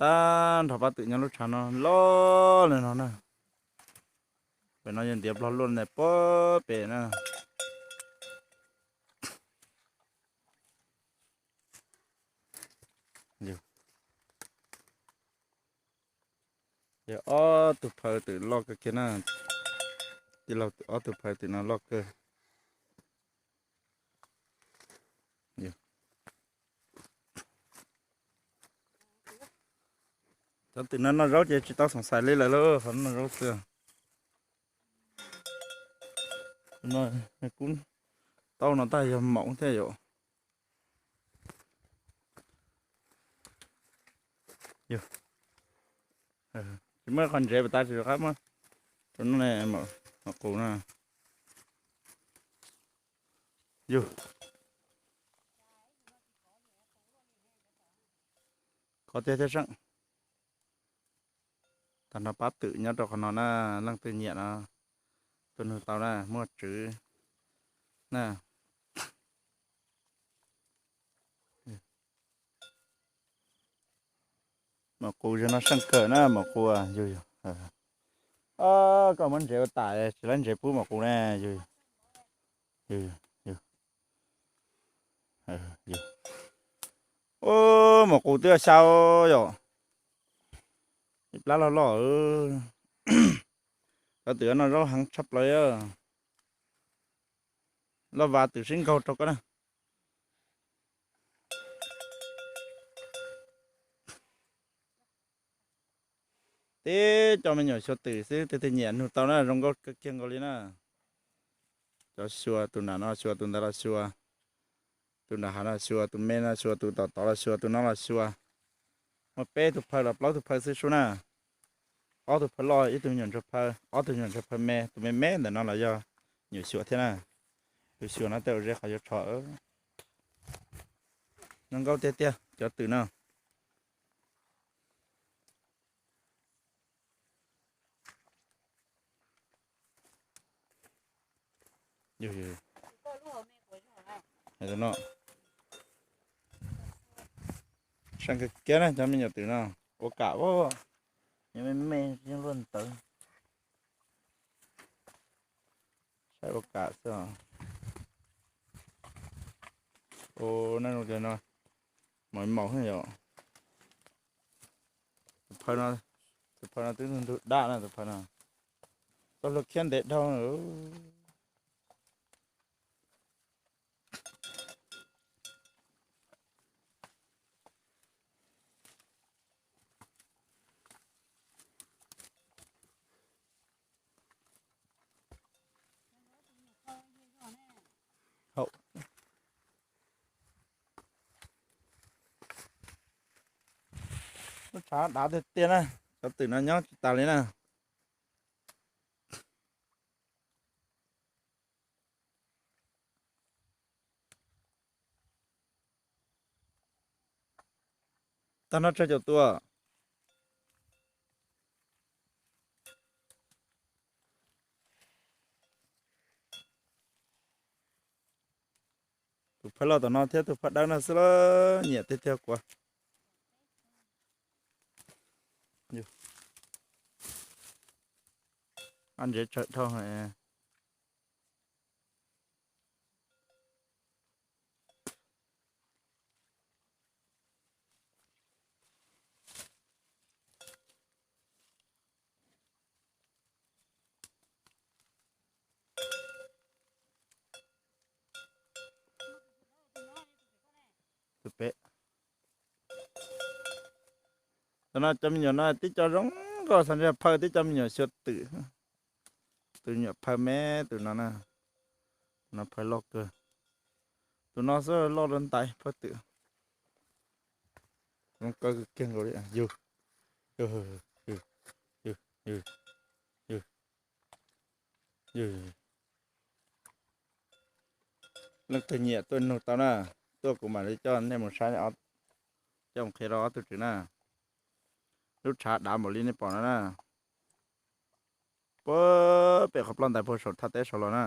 tag nrho pab twm nyob lub tshav no loj li no na. Pem no yog ntiav plog luaj ntawm puag pem na. Yog ob tug phaw twm loj kawg kiag na. Tij laug ob tug phaw twm no loj kawg. Cov twm no noj zaub ces tsis tau xoom xais li lawm lauj, ho noj zaub xwb. Kuv tau no tab yog maum thiab yom. Tsis muaj qhov ntsev pas tas tsis qab muab rau no, maum qus no. Yog kov tiag thiab seej. Tag nrho pab twm nyob rau qhov no na, leej twg nyiam no tuaj nug tau na, muaj tswv na. Maum qus zaum no seej kawg na, maum qus yug yug. Koj muab ntsev ua tas tsis laib ntsev pub maum qus ne, yug yug. Maum qus twb xya yom, ib plab loj loj. Cov twm no zaub heev tshaj plaws. Loj vas twm sib nkaug rau koj na. Tib co me nyuam xyuas twm xwb, twg twg nyiam nug tau na, zoo nkauj kawg kiag nkaus li na. Cov xyuas tus nram no xyuas, tus ntawd los xyuas, tus nram hav no xyuas, tus me no xyuas, tus tom tod los xyuas, tus no los xyuas. Muaj peb tug phaw los plaub tug phaw xwb sub na. Ob tug phaw loj, ib tug me nyuam ntsuag phaw, ob tug me nyuam ntsuag phaw me, tus me me ntawm no los yog nyuam xyuas thiab na. Tus xyuas no tej zaum ze qhov yuav tsho. Zoo nkauj tiag tiag cov twm no. Yog, yog, yog. Seej kawg kiag na cov me nyuam twm no. Ua kam, nyob me me yeej luaj ntawd. Saib ua kam xwb os. Ua nej zoo tias no, maum maum yom. Tus phaw no, tus phaw no twb ntug daj na tus phaw no. Tau luag khiab ntev dhau. Hauv lub tshav dav tiag tiag na, cov twm no nyob tsis tas li na. Tag no tsawg caum tus? Tus phaw loj tom no thiab tus phaw dawb no xwb los nyiam tiag tiag kuv. Ab, ntsev tsawm dhau. Tus pem. Tam no cov me nyuam no tib co zoo nkauj, xav ntshe phaw tib co me nyuam xyuas twm. Tus nyuam phaw me tus no na, no phaw loj kawg. Tus no xwb loj dua ntais phaw twm. Zoo nkauj kawg kiag nkaus li. Yug, yug, yug, yug, yug. Leej twg nyiam tuaj nug tau na, tuaj kuv mam li coj nej mus saib, coj mus qhia rau ob tug tswv na. Lub tshav dav npaum li nej pom no na. Puag pem qhov ploj ntais puag saum thaj teb saud los na.